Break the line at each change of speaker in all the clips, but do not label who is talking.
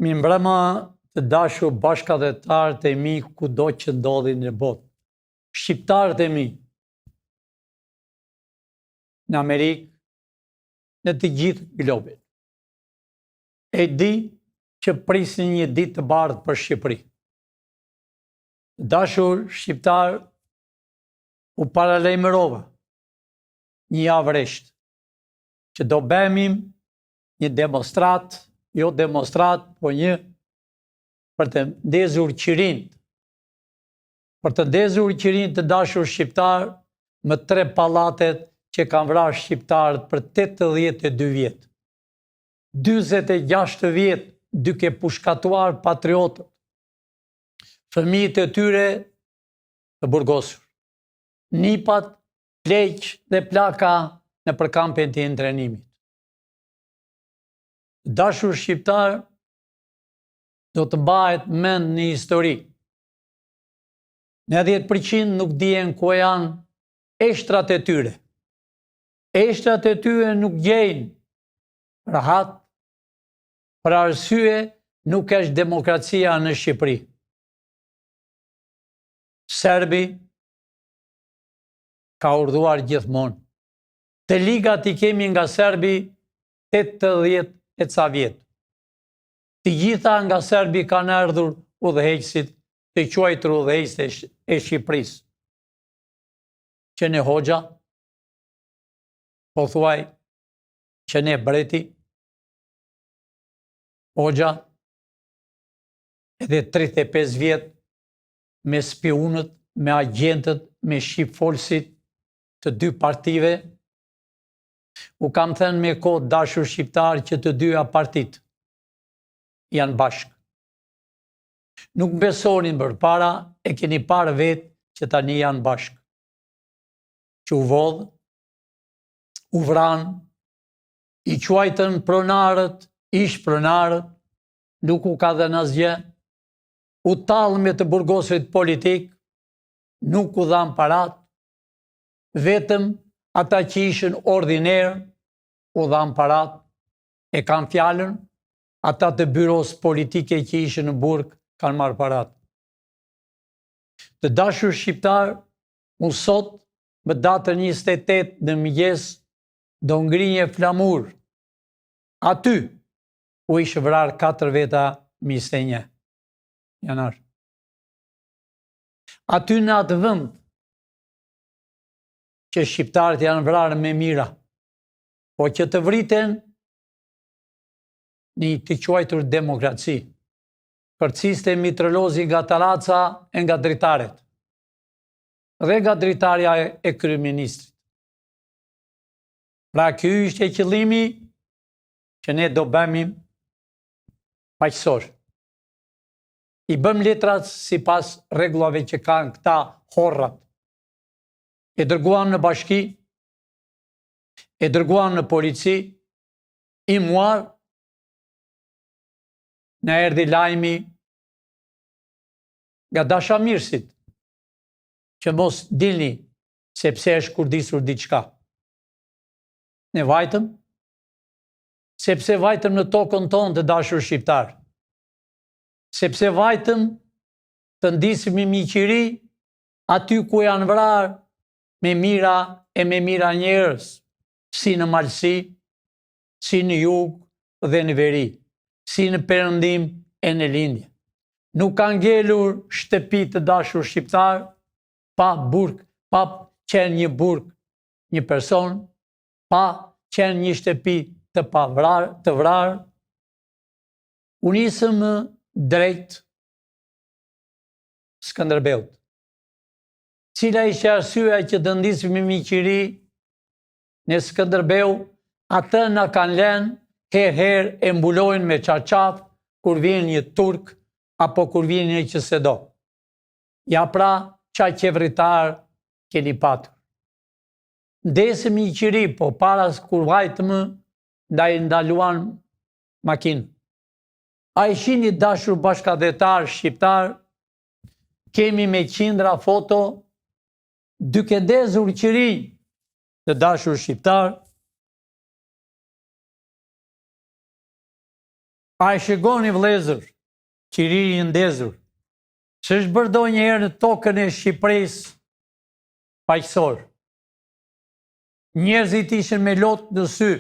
Mirëmbrëma të dashur bashkatdhetarët e mi kudo që ndodheni në botë. Shqiptarët e mi në Amerikë, në të gjithë globin. E di që prisni një ditë të bardhë për Shqipëri. Të dashur shqiptarë, u paralajmërova një javë rresht që do bënim një demonstratë, jo demonstratë, po një për të ndezur qirinjtë. Për të ndezur qirinjtë të dashur shqiptarë më tre pallatet që kanë vrarë shqiptarët për 82 vjet. 46 vjet duke pushkatuar patriotët, fëmijët e tyre të burgosur, nipat, pleq dhe plaka nëpër kampet e internimit. Dashur shqiptarë, do të mbahet mend në histori. 90% nuk dihen ku janë eshtrat e tyre. Eshtrat e tyre nuk gjejnë rahat për arsye nuk është demokracia në Shqipëri. Serbi ka urdhëruar gjithmonë. Të ligat i kemi nga Serbi 80 e ca vjet. Të gjitha nga Serbi kanë ardhur udhëheqësit të quajtur udhëheqësit e Shqipërisë. Që ne Hoxha, pothuaj që ne Breti, Hoxha, edhe 35 vjet me spiunët, me agjentët, me shqipfolësit të dy partive, u kam thënë me kohë dashur shqiptarë që të dyja partitë janë bashkë. Nuk besonin përpara, e keni parë vetë që tani janë bashkë. Që u vodh, u vranë, i quajtën pronarët, ish pronarët, nuk u ka dhënë asgjë, u tall me të burgosurit politikë, nuk u dhanë paratë, vetëm ata që ishin ordinerë, u dhanë paratë, e kam fjalën, ata të byrosë politike që ishin në burg, kanë marrë paratë. Të dashur shqiptarë, unë sot, më datën 28 në mëngjes, do ngri një flamur. Aty, u ishin vrarë 4 veta më 21 janar. Aty në atë vend, që shqiptarët janë vrarë me mijëra, po që të vriten në një të quajtur demokraci. Kërciste mitralozi nga tarraca e nga dritaret. Dhe nga dritarja e kryeministrit. Pra ky ishte qëllimi që ne do bënim paqësor. I bëmë letrat sipas rregullave që kanë këta horrat. E dërguam në bashki, e dërguam në polici, i muar, na erdhi lajmi nga dashamirësit, që mos dilni, sepse është kurdisur diçka. Ne vajtëm, sepse vajtëm në tokën tonë të dashur shqiptarë, sepse vajtëm të ndiznim një qiri aty ku janë vrarë me mijëra e me mijëra njerëz, si në Malësi, si në jug dhe në veri, si në perëndim e në lindje. Nuk ka ngelur shtëpi të dashur shqiptarë pa burg, pa qenë një burg një person, pa qenë një shtëpi të pa vrarë, të vrarë. U nisëm drejt Skënderbeut. Cila ishte arsyeja që të ndiznim një qiri në Skënderbeu, atë na kanë lënë herë herë e mbulojnë me çarçaf kur vjen një turk apo kur vjen një që se do. Ja pra, ça qeveritarë keni patur. Ndezëm një qiri, po para kur vajtëm, na e ndaluan makinën. A e shihni dashur bashkatdhetarë shqiptarë, kemi me qindra foto duke ndezur qirinj të dashur shqiptarë. A e shikoni vëllezër, qiririn e ndezur, s'është bërë ndonjëherë në tokën e Shqipërisë paqësor. Njerëzit ishin me lot në sy,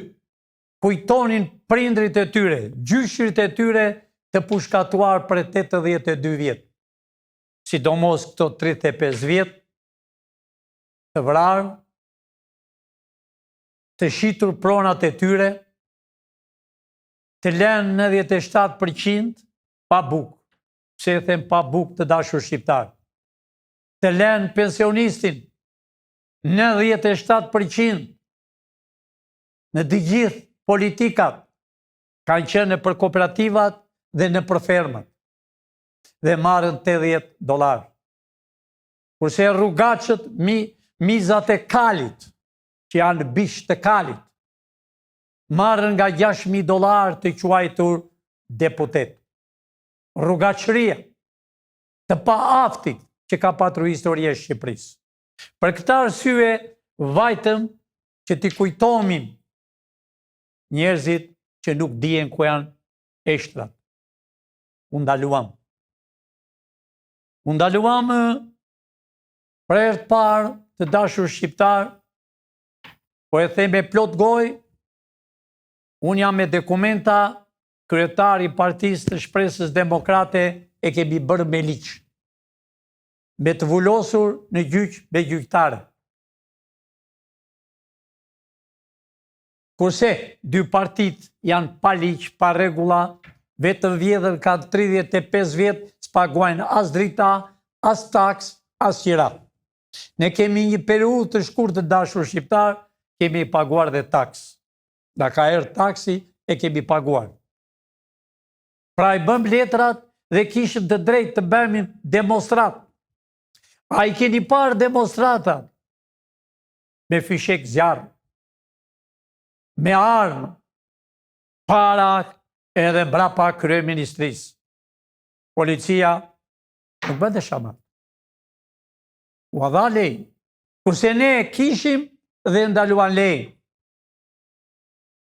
kujtonin prindrit e tyre, gjyshërit e tyre të pushkatuar për 82 vjet. Sidomos këto 35 vjet të vrarë, të shitur pronat e tyre, të lënë 97% pa bukë. Pse e them pa bukë të dashur shqiptarë? Të lënë pensionistin 97% në të gjithë politikat kanë qenë nëpër kooperativat dhe nëpër fermat dhe marrin 80 dollarë. Kurse rrugaçët mi, mizat e kalit, që janë bisht të kalit, marrin nga 6.000 dollarë të quajtur deputet. Rrugaçëria, të paaftit që ka patur historia e Shqipërisë. Për këtë arsye vajtëm që t'i kujtonim njerëzit që nuk dihen ku janë eshtrat. U ndaluam. U ndaluam për herë të parë të dashur shqiptarë, po e them me plot gojë, unë jam me dokumenta kryetar i Partisë të Shpresës Demokrate e kemi bërë me ligj. Me të vulosur në gjyq me gjyqtare. Kurse dy partitë janë pa ligj, pa rregulla, vetëm vjedhën kanë 35 vjet, s'paguajnë as drita, as taksë, as qira. Ne kemi një periudhë të shkurtë të dashur shqiptarë, kemi paguar dhe taksë. Na ka erdhë taksi e kemi paguar. Pra i bëmë letrat dhe kishim të drejtë të bënim demonstratë. A i keni parë demonstratat? Me fishek zjarr, me armë, para edhe mbrapa kryeministrisë. Policia nuk bënte shama. Ua dha lejen. Kurse ne kishim dhe ndaluan lejen.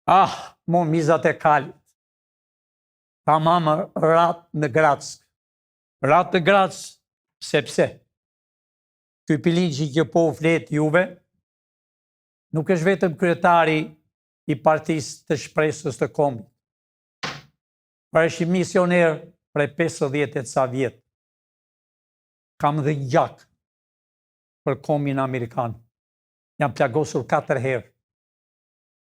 Ah, mo mizat e kalit. Tamam ratë në grackë. Ratë në grackë, sepse ky Pilinçi që po u flet juve, nuk është vetëm kryetari i partisë të shpresës të kombit, por është një misioner prej 50 e ca vjet. Kam dhënë gjak për kombin amerikan. Jam plagosur 4 herë.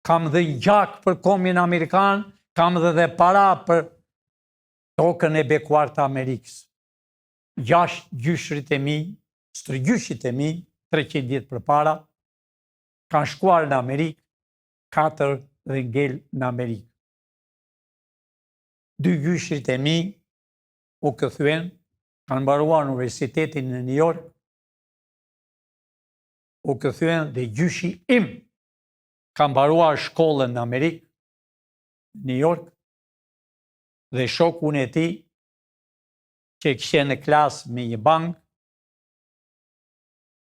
Kam dhënë gjak për kombin amerikan, kam dhe dhe para për tokën e bekuar të Amerikës. Gjashtë gjyshërit e mi, stërgjyshit e mi, 300 vjet përpara, kanë shkuar në Amerikë, katër dhe ngel në Amerikë. Dy gjyshërit e mi u kthyen, kanë mbaruar në Universitetin në New York, u kthyen dhe gjyshi im ka mbaruar shkollën në Amerikë, New York, dhe shokun e tij që kishte në klasë me një bankë,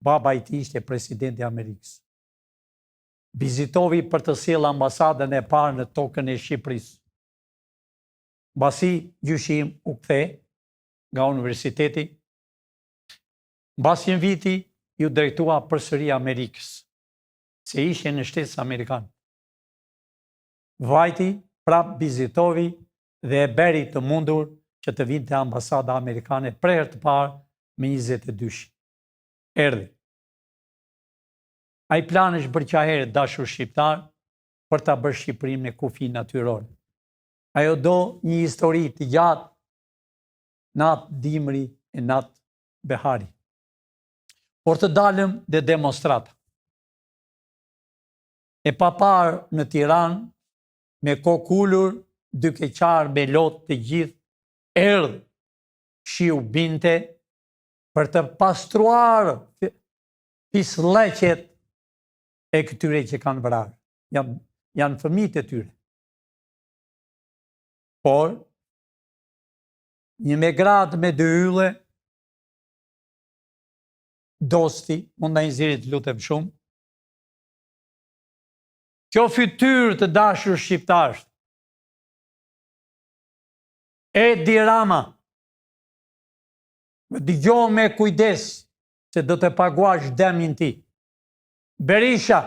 baba i tij ishte presidenti i Amerikës. Vizitovi për të sjellë ambasadën e parë në tokën e Shqipërisë. Mbasi gjyshi im u kthe nga universiteti, mbas një viti iu drejtua përsëri Amerikës, se ishte në shtetas amerikan. Vajti, prapë vizitovi dhe e bëri të mundur që të vinte ambasada amerikane për herë të parë me 22. Erdhi. Ai plan është bërë që herë dashur shqiptar për ta bërë Shqipërinë me kufi natyror. Ajo do një histori të gjatë natë dimri e natë behari. Por të dalëm dhe demonstrata. E paparë në Tiranë, me kokë ulur, duke qarë me lot të gjithë, erdh, shiu binte, për të pastruar pisllëqet e këtyre që kanë vrarë. Janë, janë fëmijët e tyre. Por, një me gradë me dy ylle, dosti, mund ta nxjerrë të lutem shumë, Kjo fytyrë të dashur shqiptarë. Edi Rama, më dëgjo me kujdes se do të paguash dëmin ti. Berisha,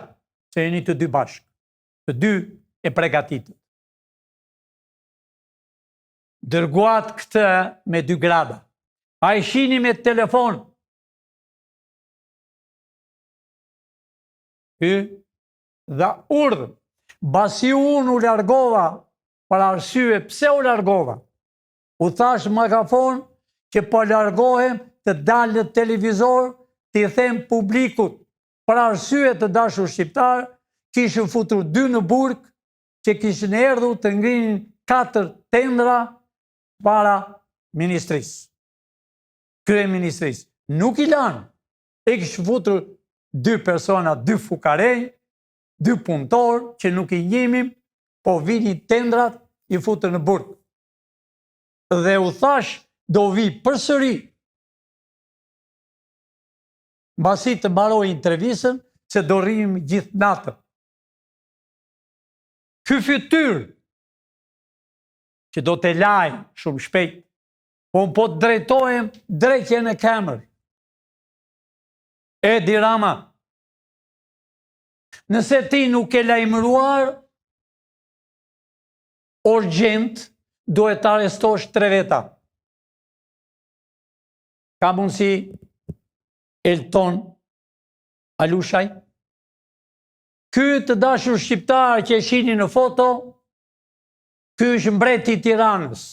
se jeni të dy bashkë, të dy e pregatitët. Dërguat këtë me dy grada. A e shini me telefon. Ky dha urdhër. Mbasi unë u largova për arsye pse u largova. U thashë megafon që po largohem të dal në televizor t'i them publikut për arsye të dashur shqiptarë, kishin futur dy në burg që kishin erdhur të ngrinin katër tendra para ministrisë. Kryeministrisë. Nuk i lanë. E kishin futur dy persona, dy fukarenj, dy punëtorë që nuk i njihnim, po vinin tendrat, i futën në burg. Dhe u thashë, do vij përsëri. Mbasi të mbaroj intervistën, se do rrim gjithë natën. Ky fytyrë, që do të laj shumë shpejt, po unë po të drejtohem drejt e në kamerë. Edi Rama, nëse ti nuk ke lajmëruar, urgjent, duhet të arrestosh tre veta. Ka mundësi Elton Alushaj? Ky të dashur shqiptarë që e shini në foto, ky është mbreti i Tiranës.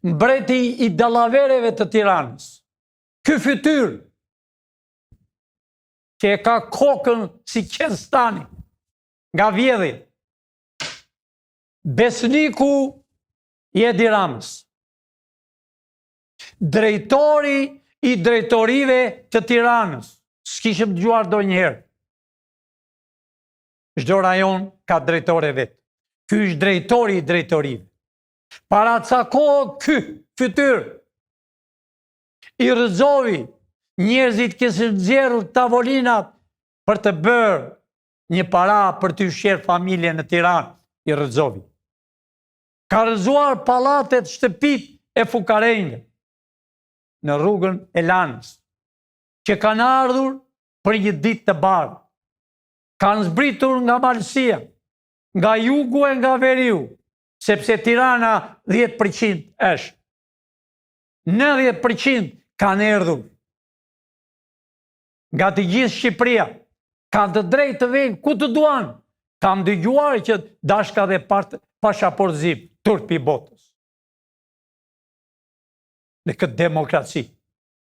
Mbreti i dallavereve të Tiranës. Ky fytyrë që e ka kokën si qestani nga vjedhjet. Besniku i Edi Ramës. Drejtori i drejtorive të Tiranës. S'kishim dëgjuar ndonjëherë. Çdo rajon ka drejtor e vet. Ky është drejtori i drejtorive. Para ca kohë ky fytyrë i rrëzovi njerëzit kishin nxjerrë tavolinat për të bërë një para për të ushqyer familjen në Tiranë, i rrëzovi. Ka rrëzuar pallatet shtëpitë e fukarenjve në rrugën e Lanës, që kanë ardhur për një ditë të bardhë. Kanë zbritur nga Malësia, nga jugu e nga veriu, sepse Tirana 10% është. 90% kanë erdhur nga të gjithë Shqipëria. Kanë të drejtë të vijnë ku të duan. Kam dëgjuar që dashka dhe pashaportzim, turpi i botës. Në këtë demokraci.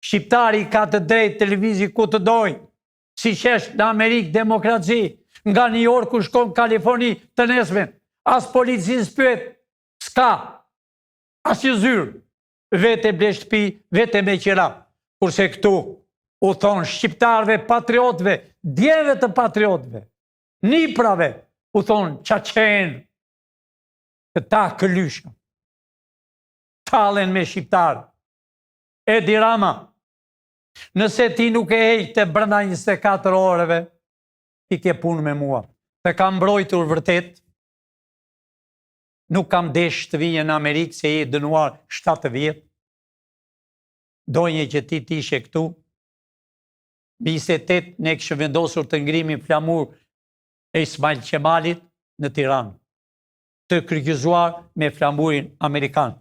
Shqiptari ka të drejtë të lëvizi ku të dojë. Siç është në Amerikë demokraci, nga New Yorku shkon në Kaliforni të nesërmen. As polici s'pyet, s'ka, Asnjë zyrë, vete ble shtëpi, vete me qira. Kurse këtu, u thonë shqiptarëve, patriotëve, djemve të patriotëve, niprave, u thonë çaçenë, këta këlysha, tallen me shqiptarë. Edi Rama, nëse ti nuk e heq këtë brenda 24 orëve, ti ke punë me mua. Të kam mbrojtur vërtet, Nuk kam desh të vije në Amerikë se je dënuar 7 vjet. Doja që ti të ishe këtu. Më 28 ne kishim vendosur të ngrinim flamurin e Ismail Qemalit në Tiranë, të kryqëzuar me flamurin amerikan.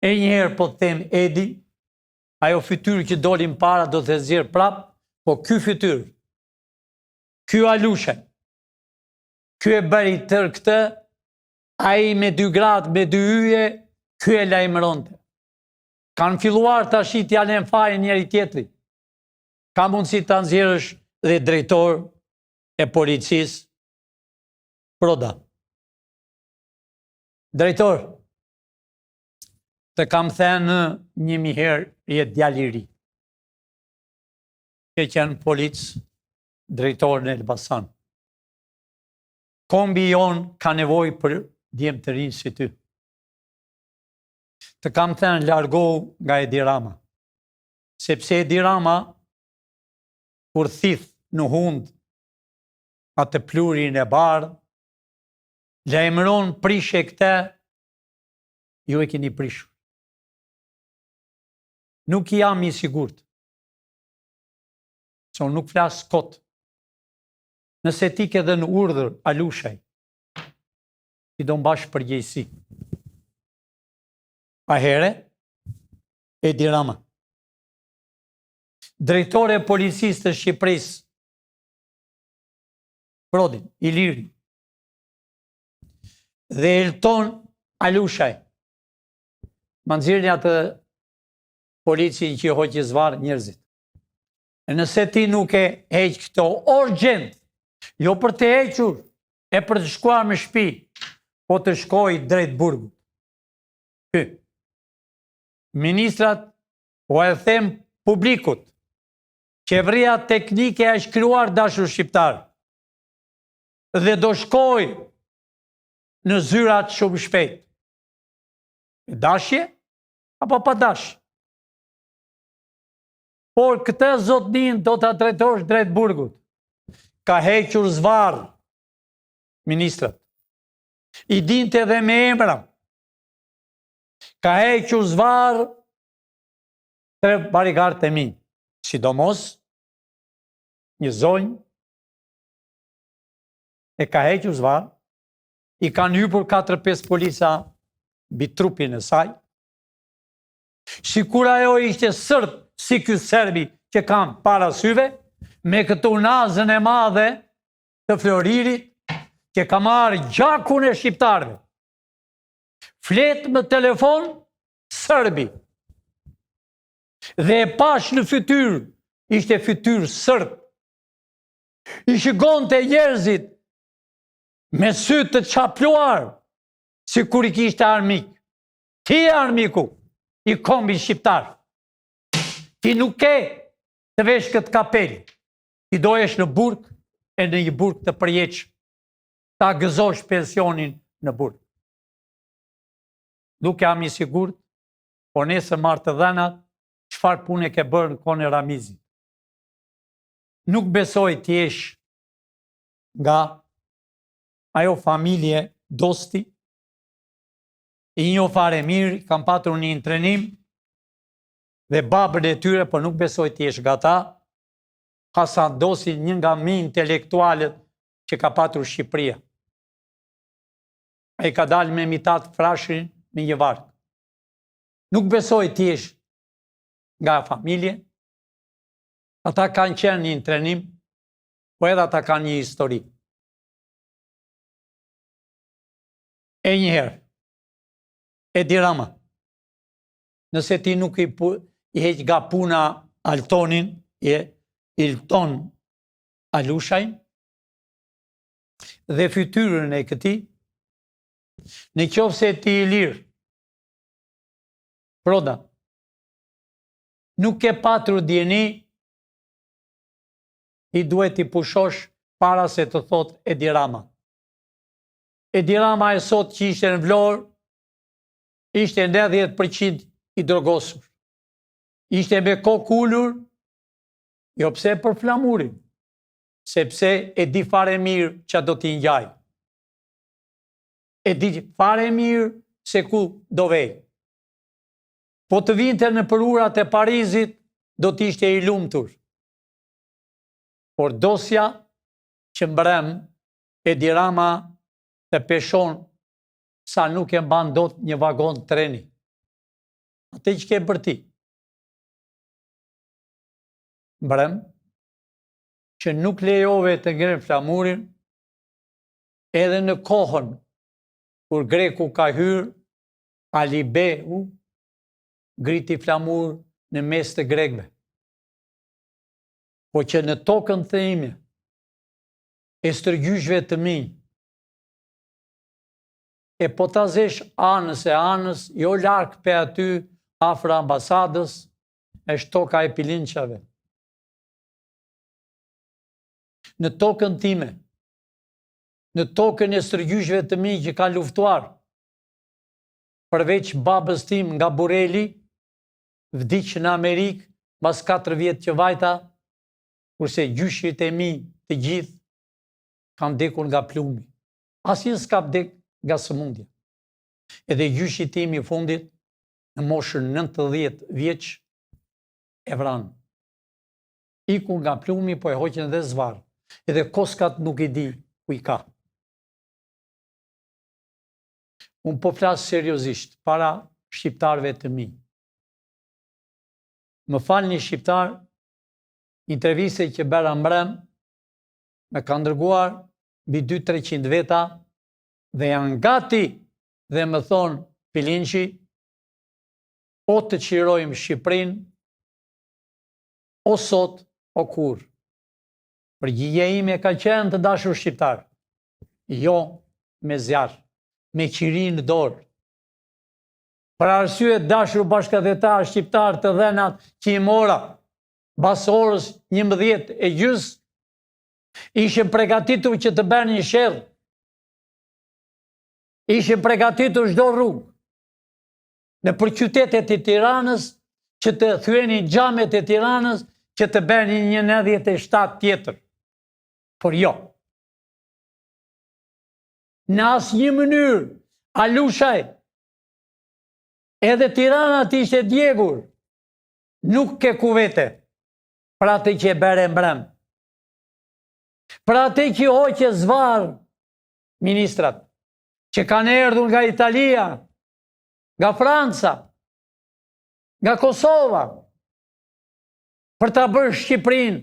E njëherë po të them Edi, ajo fytyrë që doli më para do të nxjerr prap, po ky fytyrë, ky Alushaj, Ky e bëri tërë këtë, ai me dy gratë, me dy yje, ky e lajmëronte. Kanë filluar tashi t'ia lënë fajin njëri-tjetrit. Ka mundësi ta nxjerrësh dhe drejtor e policisë Proda. Drejtor, të kam thënë një mijë herë je djalë i ri. Ke qenë polic, drejtor në Elbasan. Kombi jonë ka nevojë për djem të rinj si ty. Të kam thënë largohu nga Edi Rama. Sepse Edi Rama, kur thith në hundë atë pluhurin e bardhë, lajmëron prishe këtë. Ju e keni prishur. Nuk jam i sigurt. Se unë nuk flas kot. Nëse ti ke dhënë urdhër Alushaj, ti do mbash përgjegjësi. Ahere, Edi Rama. Drejtor e policisë të Shqipërisë, Prodin, Iliri, dhe Elton Alushaj. Ma nxirrni atë policin që i hoqi zvarrë njerëzit. E nëse ti nuk e heq këto urgjent, jo për të hequr e për të shkuar në shtëpi, po të shkojë drejt burgut. Ky. Ministrat, po e them publikut, qeveria teknike është krijuar dashur shqiptarë dhe do shkojë në zyrat shumë shpejt. Me dashje apo pa dashje? Por këtë zotnin do ta drejtosh drejt burgut. Ka hequr zvarrë ministrat. I dinte dhe me emra. Ka hequr zvarrë tre bodyguardët e mi. Sidomos një zonjë e ka hequr zvarrë, i kanë hypur 4-5 polica mbi trupin e saj, Sikur ajo ishte sërb, si ky serbi që kam para syve, me këtë unazën e madhe të floririt, që ka marrë gjakun e shqiptarëve. Flet me telefon sërbi. Dhe e pashë në fytyrë, ishte fytyrë sërb. I shikonte njerëzit me sy të çapluar, sikur i kishte armik. Ti je armiku i kombit shqiptar. Ti nuk ke të vesh këtë kapelë. Ti do jesh në burg e në një burg të përjetshëm. Ta gëzosh pensionin në burg. Nuk jam i sigurt, por nesër marr të dhënat, çfarë pune ke bërë në kohën e Ramizit. Nuk besoj të jesh nga ajo familje Dosti, I njoh fare mirë, kam patur një internim dhe babën e tyre, por nuk besoj të jesh nga ata. Hasan Dosti, një nga më intelektualët që ka patur Shqipëria. Ai ka dalë me Mitat Frashërin me një varkë. Nuk besoj të jesh nga familje. Ata kanë qenë në internim, po edhe ata kanë një histori. E njëherë, Edi Rama, nëse ti nuk i, pu, i heq nga puna Altonin, e Ilton Alushajn, dhe fytyrën e këtij, në qoftë se ti Ilir Proda, nuk ke patur dijeni, ti duhet t'i pushosh para se të thotë Edi Rama. Edi Rama e sot që ishte në Vlorë, ishte 90% i drogosur. Ishte me kokë ulur, jo pse për flamurin, sepse e di fare mirë ça do t'i ngjajë. E di fare mirë se ku do vejë. Po të vinte nëpër urat e Parizit, do të ishte i lumtur. Por dosja që mbrëmë Edi Rama të peshon sa nuk e mban dot një vagon treni. Atë që ke bërë ti. Mbrëmë, që nuk lejove të ngrenë flamurin, edhe në kohën kur greku ka hyrë, Ali Beu ngriti flamur në mes të grekëve. Po që në tokën time, e stërgjyshve të mi. E po ta zesh anës e anës, jo larg pe aty, afër ambasadës, është toka e Pilinçave. Në tokën time, në tokën e stërgjyshve të mi që kanë luftuar, përveç babës tim nga Burreli, vdiq në Amerikë, mas 4 vjet që vajta, kurse gjyshërit e mi të gjithë kanë vdekur nga plumbi. Asnjë s'ka vdek nga sëmundja. Edhe gjyshit tim i fundit, në moshën 90 vjeç, e vranë. Iku nga plumi, po e hoqën dhe zvarrë. Edhe koskat nuk i di ku i ka. Unë po flas seriozisht para shqiptarëve të mi. Më falni shqiptarë, intervistën që bëra mbrëm, më kanë dërguar mbi 2-300 veta dhe janë gati dhe më thonë Pilinçi, o të çlirojmë Shqipërinë, o sot, o kurrë. Përgjigja ime ka qenë të dashur shqiptarë, jo me zjarr, me qiri në dorë. Për arsye të dashur bashkatdhetarë shqiptarë të dhënat që i mora, mbas orës 11 e gjysë, ishin pregatitur që të bënin sherr. Ishin pregatitur çdo rrugë. Nëpër qytetet e Tiranës, që të thyenin xhamet e Tiranës, që të bënin një 97 tjetër. Por jo. Në asnjë mënyrë, Alushaj, edhe Tirana të ishte djegur, nuk ke ku vete, për atë që e bëre mbrëm. Për atë që hoqe zvarrë ministrat, që kanë erdhur nga Italia, nga Franca, nga Kosova, për ta bërë Shqipërinë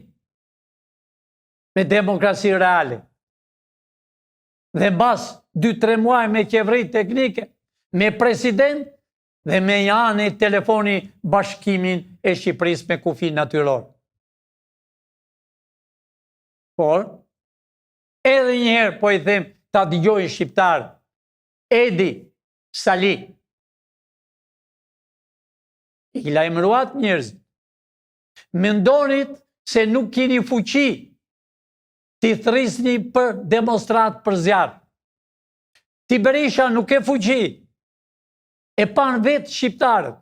me demokraci reale. Dhe mbas 2-3 muaj me qeveri teknike, me president dhe me një anë telefoni bashkimin e Shqipërisë me kufi natyror. Por, edhe një herë po i them ta dëgjojnë shqiptarët, Edi, Sali, i lajmëruat njerëzit. Mendonit se nuk kini fuqi t'i thërrisni për demonstratë për zjarr. Ti Berisha nuk ke fuqi. E panë vetë shqiptarët.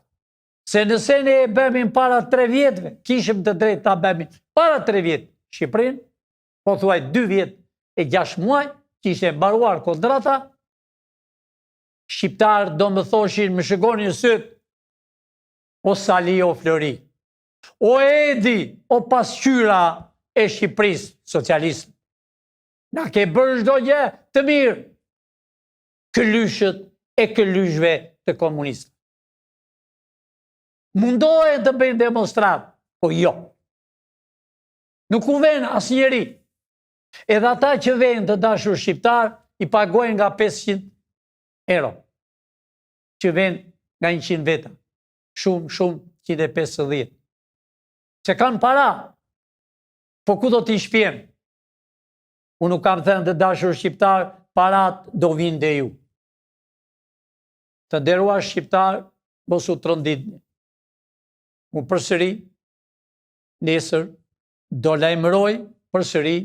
Se nëse ne e bënim para tre vjetëve, kishim të drejtë ta bënim para tre vjet Shqipërinë, pothuaj dy vjet e gjashtë muaj, që ishte mbaruar kontrata, shqiptarët do më thoshin, më shikonin sytë, o Sali o Flori, o Edi, o pasqyra e Shqipërisë, socialist. Na ke bërë çdo gjë të mirë, këlyshët e këlyshve të komunistëve. Mundohen të bëjnë demonstratë, po jo. Nuk u vjen asnjeri. Edhe ata që vijnë të dashur shqiptarë, i paguajnë nga 500 euro, që vijnë nga 100 veta, shumë, shumë, 150. Se kanë para, po ku do t'i shpjenë? Unë nuk kam thënë të dashur shqiptarë, parat do vijnë dhe ju. Të nderuar shqiptarë, mos u tronditni. Unë përsëri, nesër, do lajmëroj përsëri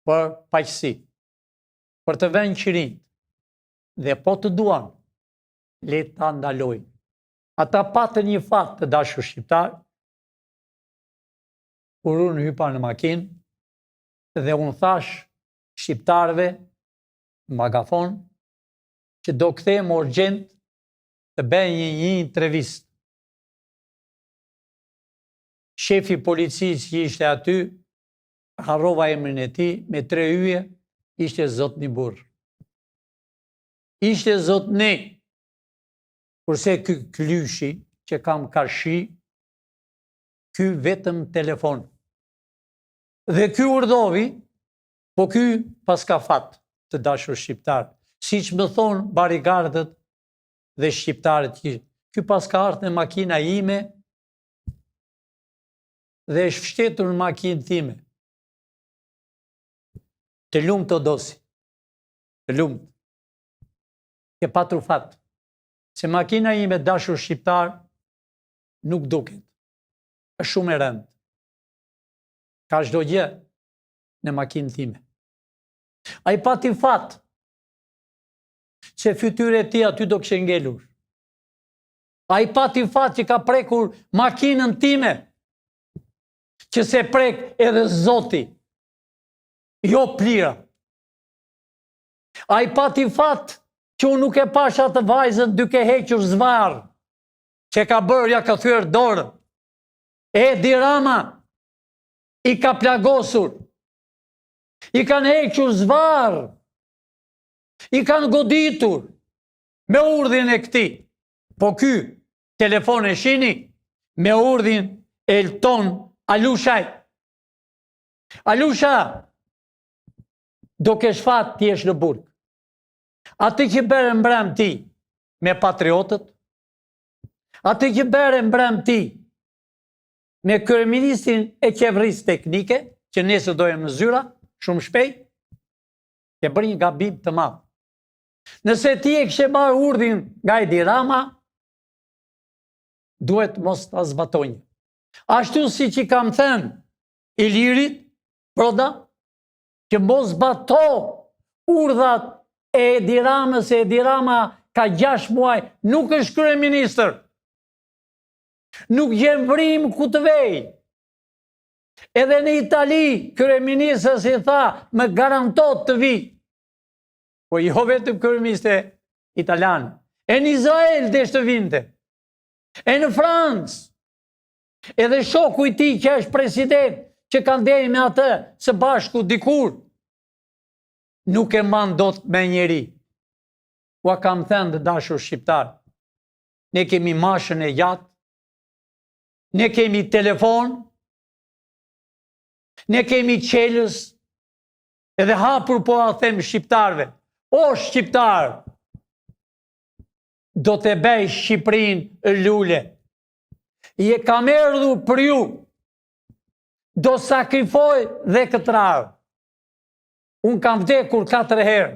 për paqësi, për të vënë qirinjtë, dhe po të duan, le ta ndalojnë. Ata patën një fat të dashur shqiptarë, kur unë hypa në makinë, dhe unë thashë shqiptarëve në megafon, që do kthehem urgjent të bëj një, një intervistë. Shefi i policisë që ishte aty, harrova emrin e tij, me tre yje, ishte zotni burrë. Ishte zotni, kurse ky këlyshi që kam karshi, ky vetëm telefon. Dhe ky urdhovi, po ky paska fat të dashur shqiptarë, siç më thonë bodyguardët dhe shqiptarët që ky paska ardhë në makina ime dhe është fshtetur në makinë time. Të lumtë o Dosi. Të lumtë. Ke patur fat. Se makina ime dashur shqiptarë nuk duket. Është shumë e rëndë. Ka çdo gjë në makinë time. Ai pati fat se fytyra e tij aty do kishte ngelur. Ai pati fat që ka prekur makinën time, që s'e prek edhe zoti, jo plira. Ai pati fat. Që unë nuk e pashë atë vajzën duke hequr zvarrë, që ka bërë, ja ka thyer dorën. Edi Rama i ka plagosur, i kanë hequr zvarrë, i kanë goditur me urdhrin e këtij. Po ky telefon e shini me urdhrin e Elton Alushaj. Alusha, do kesh fat të jesh në burg. Atë që bëre mbrëm ti me patriotët, atë që bëre mbrëm ti me kryeministrin e qeverisë teknike, që nesër do jenë në zyra, shumë shpejt, ke bërë një gabim të madh. Nëse ti e kishe marrë urdhrin nga Edi Rama, duhet mos ta zbatonje. Ashtu siç i kam thënë Ilirit, Proda, që mos zbato urdhrat e Edi Ramës, se Edi Rama ka 6 muaj, nuk është kryeministër. Nuk gjen vrimë ku të vejë. Edhe në Itali, kryeministres i tha, më garanto të vij. Po jo vetëm kryeministre italian. E në Izrael desh të vinte. E në Francë. Edhe shoku i tij që është president, që ka ndenjë me atë së bashku dikur, nuk e mban dot me njeri. Ua kam thënë të dashur shqiptarë, ne kemi mashën e gjatë, ne kemi telefon, ne kemi çelës, edhe hapur po ua them shqiptarëve, o shqiptarë, do të bëj Shqipërinë lule, E kam erdhur për ju. Do sakrifoj dhe këtë radhë. Unë kam vdekur 4 herë.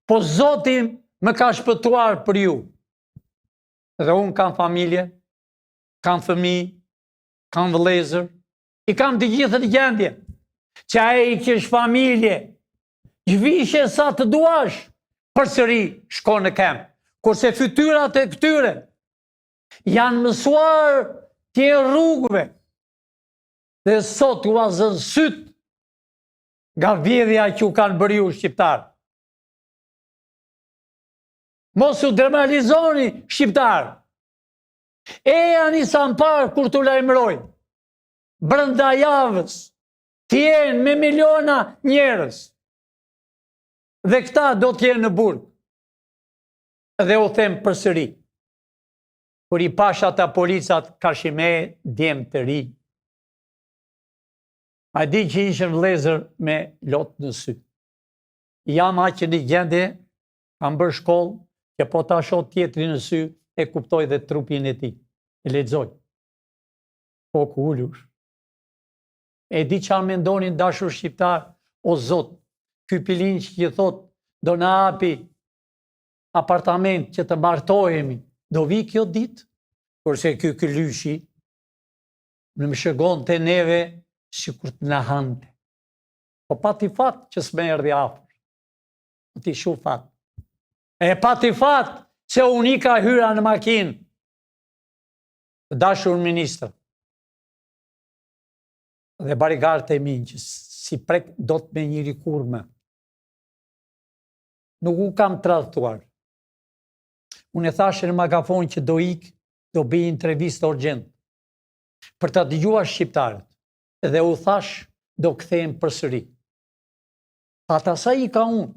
Po Zoti më ka shpëtuar për ju. Dhe unë kam familje, kam fëmijë, kam vëllezër, i kam të gjithë në gjendje. Që ai që është familje, zhvishe sa të duash, përsëri shkon në këmbë. Kurse fytyrat e këtyre, Janë mësuar të jenë rrugëve dhe sot ua zënë sytë nga vjedhja që u kanë bërë ju shqiptarë. Mos u demoralizoni shqiptarë. Ejani sa më parë kur t'u lajmëroj. Brenda javës, të jenë me miliona njerëz. Dhe këta do të jenë në burg. Dhe u them përsëri. Kur i pashë ata policat karshi meje djem të ri. A di që ishin vëllezër me lot në sy. Jam aq në gjendje, kam bërë shkollë, që po ta shoh tjetrin në sy, e kuptoj dhe trupin e tij. E lexoj. Po ku ulur. E di ça mendonin dashur shqiptarë, o zot, ky pilinç që thotë, do na api apartament që të martohemi, do vi kjo ditë? Kurse ky këlyshi, në më shikonte neve, sikur të na hante. Po pati fat që s'më erdhi afër. Pati shumë fat. E pati fat se unë ika hyra në makinë. Të dashur ministra. Dhe bodyguardët e mi që s'i prek dot me njeri kurrë më. Nuk u kam tradhtuar. Unë e thashë në megafon që do ik, do bëj intervistë urgjent. Për ta dëgjuar shqiptarët. Dhe u thashë do kthehem përsëri. Ata sa ika unë,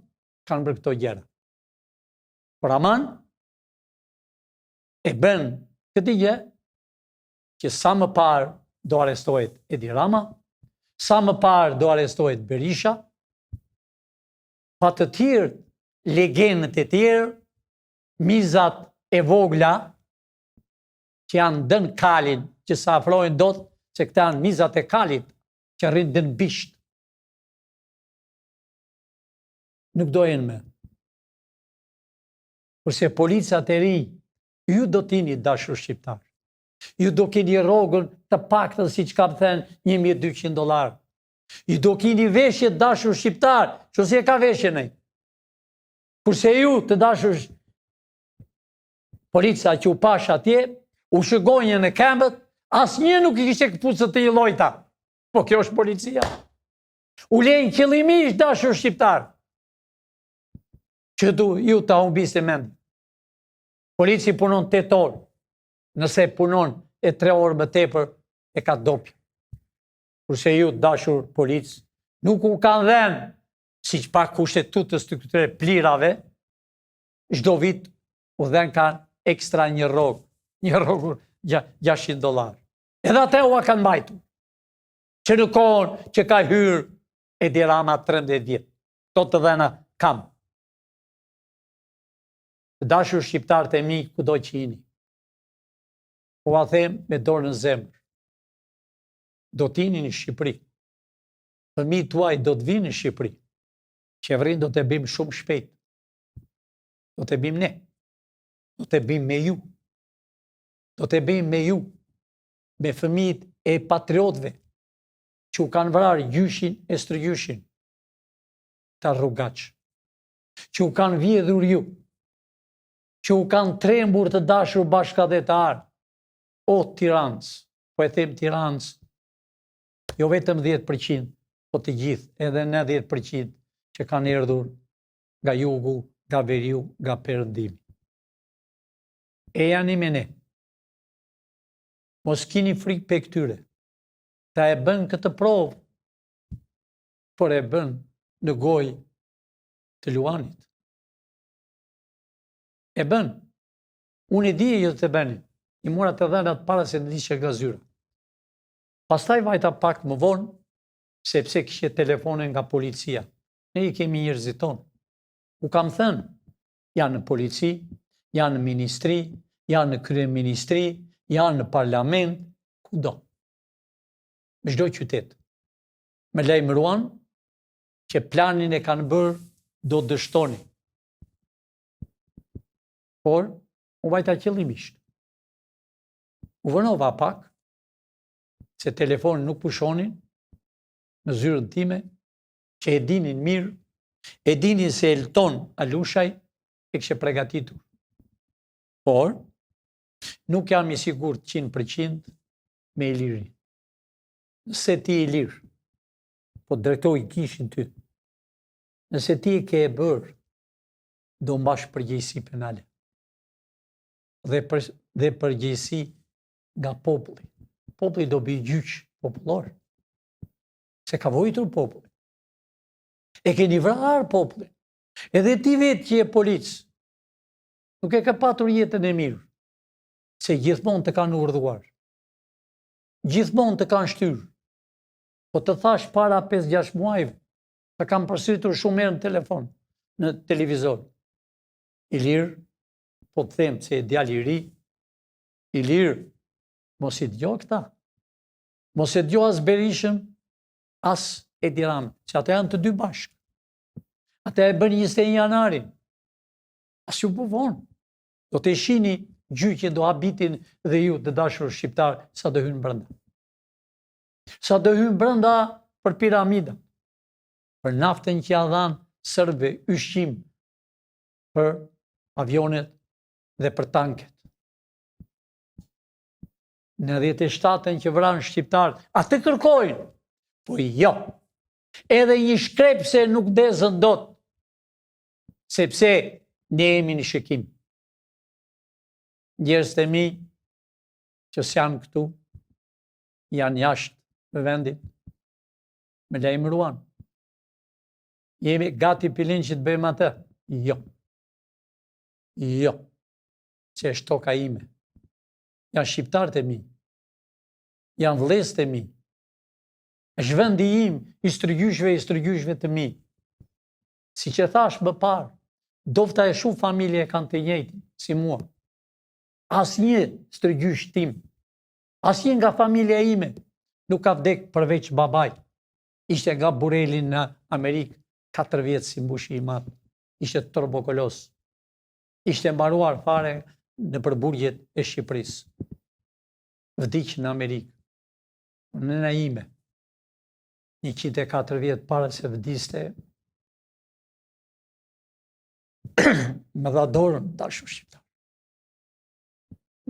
kanë bërë këto gjëra. Por aman, e bën këtë gjë, që sa më parë do arrestohet Edi Rama, sa më parë do arrestohet Berisha, Pa të tjerë, legenët e tjerë, mizat e vogla, që janë ndën kalin, që s'afrohen dot, se këta janë mizat e kalit, që rrinë ndën bisht. Nuk do jenë më. Kurse policat e rinj, ju do t'jeni dashur shqiptarë. Ju do keni rrogën të paktën, siç kam thënë, 1200 dolarë. Ju do kini veshje të dashur shqiptarë, që si e ka veshje nej. Kurse ju të dashur polica që u pashë atje, u shikonja në këmbët, asnjë nuk i kishte këpucët të njëllojta. Po kjo është policia. U lejnë qëllimisht dashur shqiptarë. Që du ju ta humbisni mendjen. Polici punon 8 orë. Nëse punon e 3 orë më tepër, e ka dopjo. Kurse ju, dashur policë, nuk u kanë dhenë, siç pa kushtetutës të këtyre plirave, çdo vit u dhenka ekstra një rrogë, një rrogë 600 dollarë. Edhe atë ua kanë mbajtur. Që në kohën që ka hyrë Edi Rama 13 vjet. Këto të dhëna kam. Të dashur shqiptarët e mi kudo që jeni. Po ua them me dorë në zemër. Do të jeni në Shqipëri. Fëmijët tuaj do të vinë në Shqipëri. Qeverinë do të bëjmë shumë shpejt. Do të bëjmë ne. Do të bëjmë me ju. Do të bëjmë me ju. Me fëmijët e patriotëve që u kanë vrarë gjyshin e stërgjyshin. Këta rrugaçë. Që u kanë vjedhur ju. Që u kanë trembur të dashur bashkatdhetarë. O tirancë, po e them tirancë, jo vetëm 10%, po të gjithë, edhe 90% që kanë erdhur nga jugu, nga veriu, nga perëndimi. Ejani me ne. Mos kini frikë prej këtyre. Ta e bënë këtë provë, por e bënë në gojë të luanit. E bënë. Unë e dija që do të bënin. I mora të dhënat para se të dilja nga zyra. Pastaj vajta pak më vonë, sepse kishte telefone nga policia. Ne i kemi njerëzit tonë. U kam thënë, janë në polici, janë në ministri, janë në kryeministri, janë në parlament, kudo. Në çdo qytet. Më lajmëruan që planin e kanë bërë do dështoni. Por, u vajta qëllimisht. U vonova pak, se telefonin nuk pushonin në zyrën time, që e dinin mirë, e dinin se Elton Alushaj e kishte pregatitur. Por, nuk jam i sigurt 100% me Ilirin. Nëse ti Ilir, po drejtoj gishtin ty, nëse ti e ke e bërë, do mbash përgjegjësi penale. Dhe, për, dhe përgjegjësi nga populli. Populli do bëjë gjyq popullor. Se ka vojtur populli. E keni vrarë popullin. Edhe ti vetë që je polic, nuk e ke patur jetën e mirë, se gjithmonë të kanë urdhëruar. Gjithmonë të kanë shtyrë. Po të thashë para 5-6 muajve, të kam përsëritur shumë herë në telefon, në televizor. Ilir, po të them se je djalë i ri, Ilir, mos i dëgjo këta. Mos e dëgjo as Berishën, as Edi Ramën, që ata janë të dy bashkë. Ata e bënë 21 janarin. As ju po vonë. Do të shihni gjyqin, do habiteni dhe ju të dashur shqiptarë, sa do hynë brenda. Sa do hynë brenda për piramida, për naftën që ia dhanë serbëve, ushqim, për avionet dhe për tanket. 97-ën që vranë shqiptarët, atë kërkojnë, po jo, edhe një shkrepse nuk ndezën dot, sepse ne jemi në shikim. Njerëzit e mi që s'janë këtu, janë jashtë vendit, më lajmëruan. Jemi gati Pilin që të bëjmë atë? Jo. Jo. Se është toka ime. Janë shqiptarët e mi. Janë vëllezërit e mi. Është vendi im i stërgjyshve i stërgjyshve të mi. Siç e thashë më parë, ndofta e shumë familje e kanë të njëjtin, si mua. Asnjë stërgjysh tim, asnjë nga familja ime, nuk ka vdek përveç babait. Ishte nga Burreli në Amerikë, 4 vjet s'i mbushi i madh. Ishte tuberkuloz. Ishte mbaruar fare nëpër burgjet e Shqipërisë. Vdiq në Amerikë. Nëna ime, 104 vjet para se vdiste, më dha dorën, dashur shqiptarë.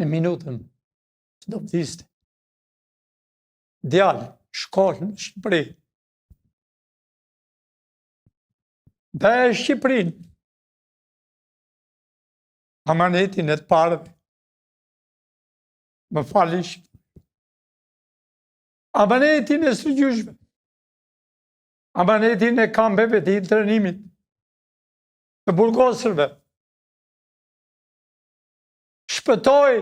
Në minutën që do vdiste. Djalë, shko në Shqipëri. Bëje Shqipërinë. Amanetin e të parëve. Më falni. Amanetin e stërgjyshve. Amanetin e kampeve të internimit. Të burgosurve. Shpëtoi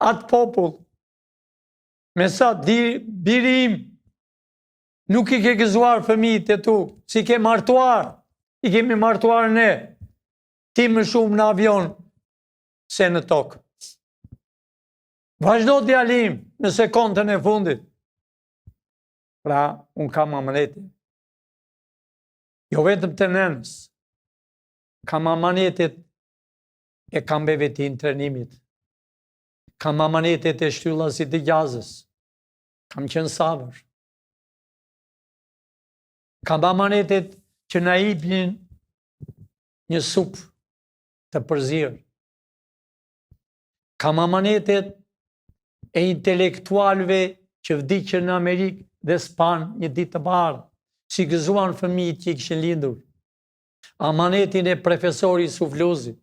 atë popull. Me sa di, biri im, nuk i ke gëzuar fëmijët e tu, s'i ke martuar, i kemi martuar ne, ti më shumë në avion se në tokë. Vazhdo djali im në sekondën e fundit. Pra, unë kam amanetin. Jo vetëm të nënës, kam amanetet e kampeve të internimit. Kam amanetet e Shtyllasit të Gjazës. Kam qenë savër. Kam amanetet që na jipnin një supë të përzier. Kam amanetet e intelektualëve që vdiqën në Amerikë dhe s'panë një ditë të bardhë, s'i gëzuan fëmijët që i kishin lindur. Amanetin e profesor Isuf Luzit,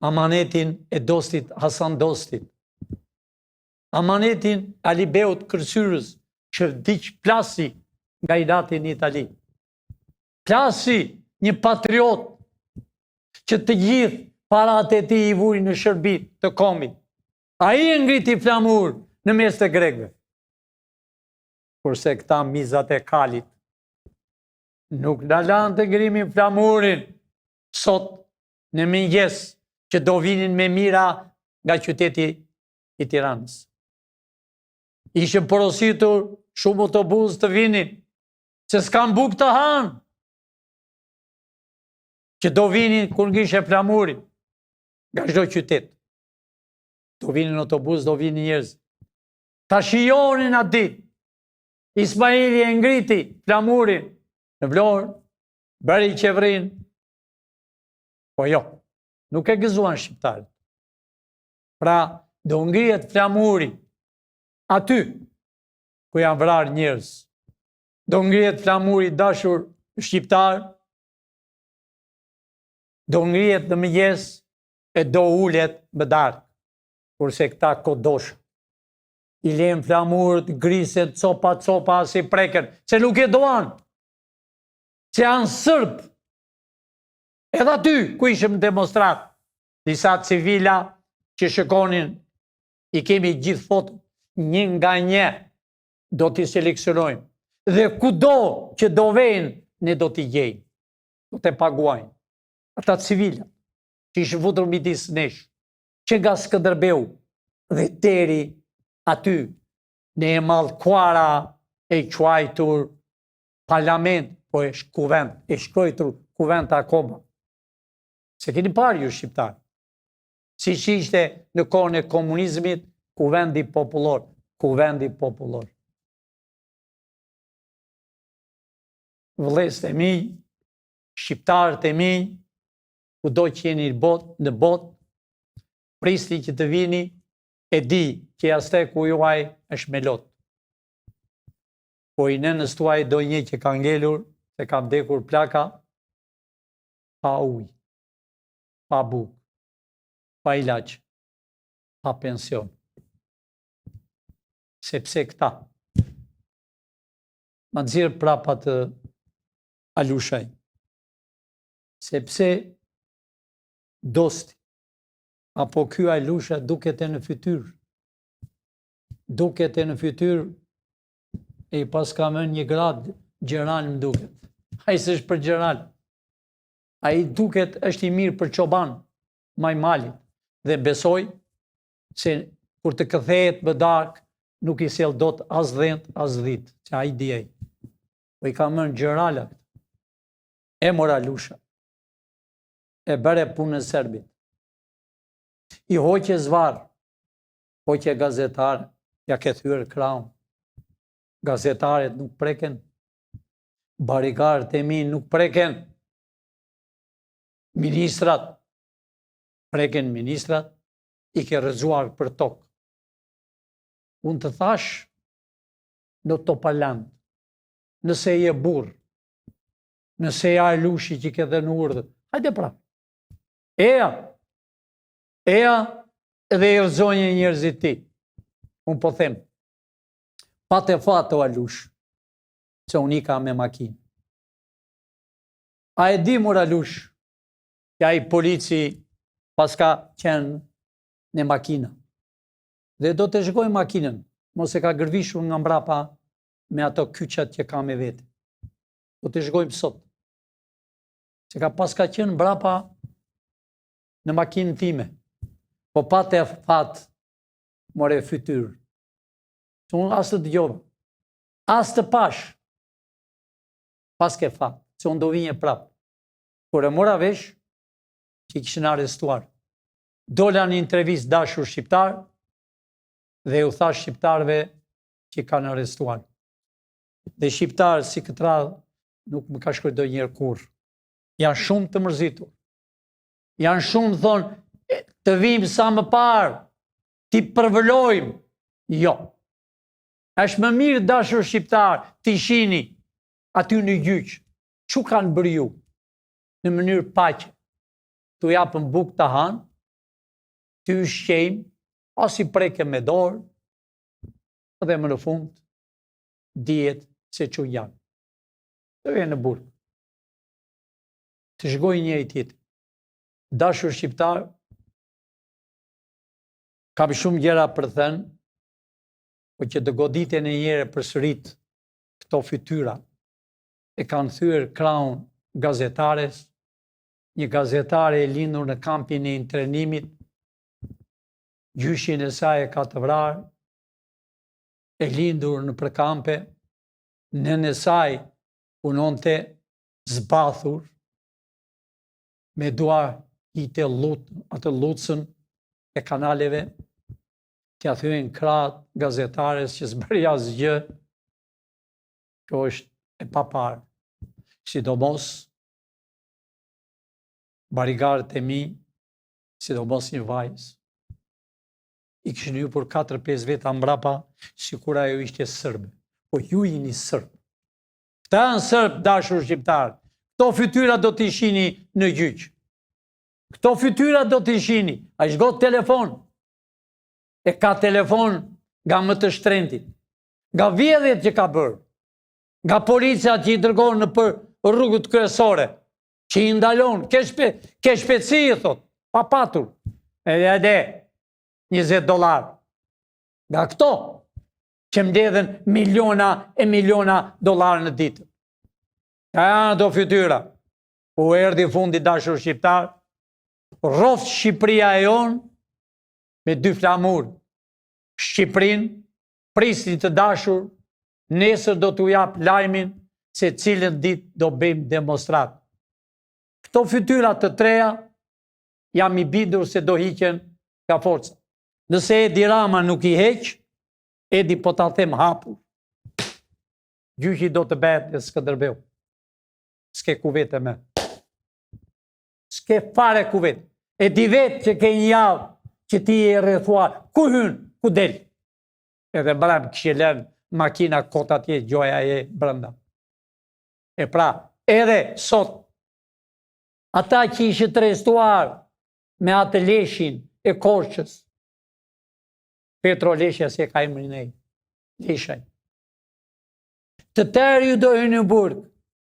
amanetin e dostit Hasan Dostit, amanetin e Alibeut Këlcyrës që vdiq plasi nga inati në Itali. Plasi një patriot që të gjithë paratë e tij i vuri në shërbim të kombit. Ai e ngriti flamur në mes të grekëve. Kurse këta mizat e kalit nuk na lanë të ngrimin flamurin sot në mëngjes që do vinin me mijëra nga qyteti i Tiranës. Ishin porositur shumë autobusë të vinin, se s'kanë bukë të hanë, që do vinin kur ngrishe flamurin, nga çdo qytet. Do vinin autobusë, do vinin njerëz. Ta shijonin atë ditë. Ismaili e ngriti flamurin në Vlorë, bëri qeverinë. Po jo, nuk e gëzuan shqiptarët. Pra, do ngrihet flamuri aty ku janë vrarë njerëz. Do ngrihet flamuri i dashur shqiptar, do ngrihet në mëngjes e do ulet në darkë, kurse këta kodoshë i lenë flamurët grisen copa copa s'i preken, se nuk e duan, se janë sërbë. Edhe aty ku ishim në demonstratë, disa civila që shikonin, i kemi gjithë fotot, një nga një do t'i seleksionojmë. Dhe kudo që do vejnë, ne do t'i gjejmë, do të paguajnë. Ata civila, që ishin futur midis nesh, që nga Skënderbeu dhe deri aty në e mallkuara e quajtur parlament, po është kuvend, e shkrujtur kuvend akoma. S'e keni parë ju shqiptarë. Siç ishte në kohën e komunizmit, kuvendi popullor, kuvendi popullor. Vëllezërit e mi, shqiptarët e mi, kudo që jeni në botë, në botë, prisni që të vini, e di që jasteku juaj është me lot. Po i nënës tuaj do një që ka ngelur, se ka vdekur plaka, pa ujë, pa bukë, pa ilaç, pa pension. Sepse këta, ma nxjerr prapë atë Alushaj, sepse dosti, apo ky Alusha duket e në fytyrë, duket e në fytyrë, e i paska vënë një gradë gjeneral më duket. Ai s'është për gjeneral. Ai duket është i mirë për çoban, majë malit. Dhe besoj se kur të kthehet në darkë, nuk i sjell dot as dhentë, as dhitë, që ai di ai. Po i ka vënë gjenerala. E mor Alusha. E bëre punën serbit. I hoqe zvarrë, hoqe gazetarë, ia ke thyer krahun. Gazetaret nuk preken, bodyguardët e mi nuk preken, ministrat, preken ministrat, i ke rrëzuar për tokë. Unë të thashë në Topaland, nëse je burrë, nëse je Alushi që ke dhënë urdhër, hajde pra. Eja. Eja edhe i rrëzonje njerëzit ti. Unë po them, pate fat o Alush, se unë ika me makinë. A e di mor Alush, që ai polici paska qenë në makina. Dhe do të shikoj makinën, mos e ka gërvishur nga mbrapa me ato kyçat që ka me vete. Do të shikojmë sot. Se ka paska qenë mbrapa në makinën time. Po pate fat, more fytyrë. Se unë as të dëgjova, as të pashë. Paske fat, se unë do vinje prapë. Kur e mora vesh, që i kishin arrestuar. Dola në intervistë dashur shqiptarë dhe u thashë shqiptarëve që i kanë arrestuar. Dhe shqiptarë si këtë radhë nuk më ka shkruar ndonjëherë kurrë. Janë shumë të mërzitur. Janë shumë thonë të vijmë sa më parë, t'i përvëlojmë. Jo. Është më mirë dashur shqiptarë t'i shihni aty në gjyq. Ç'u kanë bërë ju në mënyrë paqe? T'u japëm bukë të hanë, t'i ushqejmë, as i prekëm me dorë, dhe më në fund, dihet se ç'u janë. Të vjen në burg. Të shikojnë njëri tjetrin. Dashur shqiptarë, kam shumë gjëra për të thënë, po që të goditen një herë përsërit këto fytyra, e kanë thyer krahun gazetares, një gazetare e lindur në kampin e internimit, gjyshin e saj e ka të vrarë, e lindur nëpër kampe, nëna e saj punonte zbathur, me duar hidhte llut, atë llucën e kanaleve, t'ia thyejnë krahët gazetares që s'bëri asgjë, kjo është e paparë. Sidomos, bodyguardët e mi, sidomos një vajzë, i kishin hypur 4-5 veta mbrapa, sikur ajo ishte sërbe. Po ju jeni sërbë. Këta janë sërbë, dashur shqiptarë. Këto fytyra do t'i shihni në gjyq. Këto fytyra do t'i shihni. Ai shgo telefon. E ka telefon nga më të shtrenjtit. Nga vjedhjet që ka bërë. Nga policia që i dërgon nëpër rrugët kryesore. Që i ndalon. Ke, shpe, ke shpejtësi, i thot. Pa patur. Edhe edhe 20 dolar. Nga këto që mbledhin miliona e miliona dolar në ditë. Ka janë ato fytyra. U erdhi fundi dashur shqiptarë. Rroftë Shqipëria e jonë me dy flamurë. Shqipërinë, prisni të dashur, nesër do t'u jap lajmin se cilën ditë do bëjmë demonstratë. Këto fytyra të treja jam i bindur se do hiqen nga forca. Nëse Edi Rama nuk i heq, Edi po ta them hapur. Gjyqi do të bëhet në Skënderbeu. S'ke ku vete më. S'ke fare ku vete. E di vetë që ke një javë që ti je rrethuar. Ku hyn, ku del? Edhe mbrëmë kishe lënë makina kot atje gjoja je brenda. E pra, edhe sot, ata që ishin të arrestuar me atë leshin e Korçës, Petro Leshaj si e ka emrin ai, Leshaj. Të tërë ju do hyni në burg,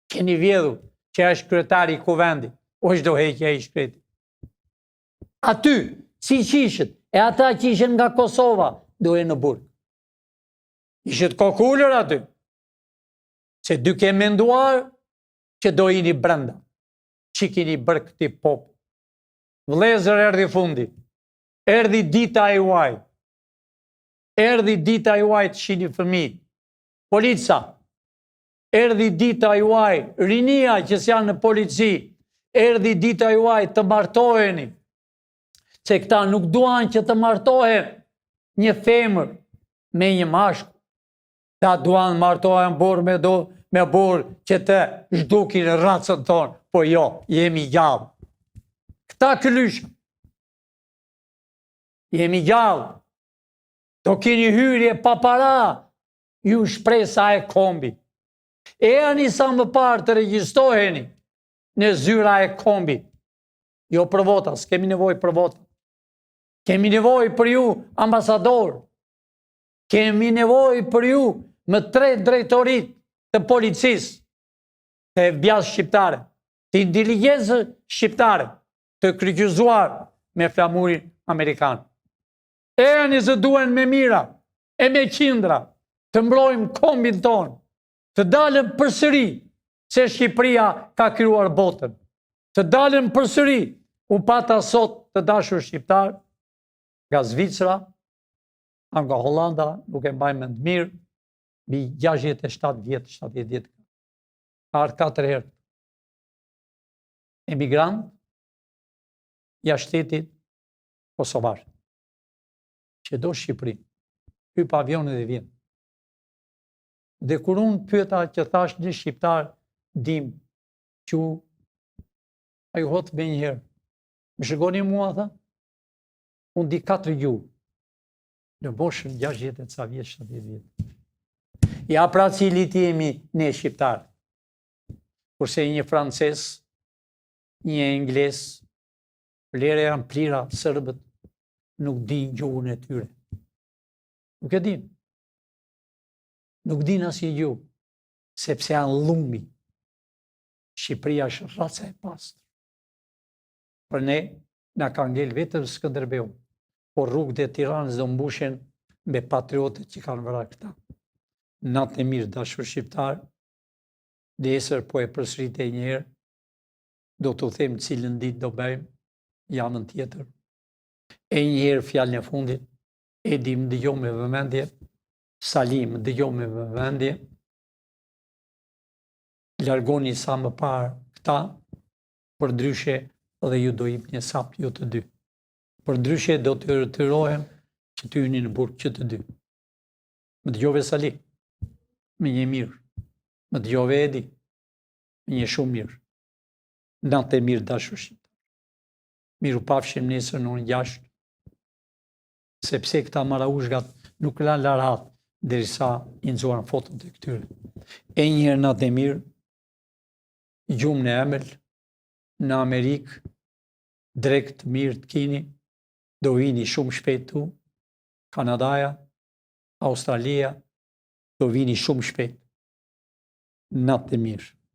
keni vjedhur, që është kryetari i kuvendit, o është do heqja i shkreti. Aty, siç ishit, e ata që ishin nga Kosova, do jenë në burg. Ishit kokulur aty, se duke menduar që do jeni brenda, që keni bërë këtij populli. Vëllezër erdhi fundi, erdhi dita e juaj, erdhi dita e juaj të shihni fëmijë. Polica, erdhi dita juaj, rinia që s'janë në polici, erdhi dita juaj të martoheni, se këta nuk duan që të martohen një femër me një mashkull. Këta duan martohen burrë me, do, me burrë që të zhdukin racën tonë, po jo, jemi gjallë. Këta këlyshë, jemi gjallë, do kini hyrje pa para, ju shpresa e kombit. Ejani sa më parë të regjistroheni në zyra e kombit. Jo për vota, s'kemi nevojë për vota. Kemi nevojë për ju, ambasadorë. Kemi nevojë për ju në tre drejtoritë të policisë, të FBI-së shqiptare, të inteligjencës shqiptare, të kryqëzuar me flamurin amerikan. Ejani se duhen me mijëra e me qindra të mbrojmë kombin tonë, të dalim përsëri se Shqipëria ka krijuar botën. Të dalim përsëri, u pata sot të dashur shqiptarë, nga Zvicra, a nga Holanda, nuk e mbaj mend mirë, mbi 67 vjet, 70 vjet. Ka ardhur katër herë. Emigrant jashtë shtetit kosovar. Që do Shqipërinë. Hyp avionin dhe vjen. Dhe kur unë pyeta që thashë ne shqiptarët dimë që ai u hodh menjëherë. Më shikoni mua, tha, unë di katër gjuhë. Në moshën 60 e ca vjet, 70 vjet. Ja pra cilët jemi ne shqiptarët. Kurse një francez, një anglez, lere janë plira, serbët, nuk dinë gjuhën e tyre. Nuk e dinë. Nuk dinë asnjë gjuhë, sepse janë llumi. Shqipëria është raca e pastër. Për ne, na ka ngel vetëm Skënderbeu, por rrugët e Tiranës do mbushen me patriotët që kanë vrarë këta. Natën e mirë, dashur shqiptarë, nesër po e përsëris edhe njëherë, do t'u them cilën ditë do bëjmë, javën tjetër. E njëherë fjalën e fundit, Edi më dëgjo me vëmendje, Sali më dëgjo me vëmendje, largoni sa më parë këta, përndryshe dhe ju do jepni hesap ju të dy. Përndryshe do të detyrohem që të hyni në burg që të dy. Më dëgjove Sali, më njeh mirë. Më dëgjove Edi, më njeh shumë mirë. Natë e mirë dashur shqiptarë. Mirupafshim nesër në orën 6, sepse këta marauzhgat nuk lanë rahat derisa i nxuan fotot e këtyre. E njëherë natë e mirë, gjumë në ëmbël, në Amerikë, drekë të mirë të kini, do vini shumë shpejt tu, Kanadaja, Australia, do vini shumë shpejt. Natë të mirë.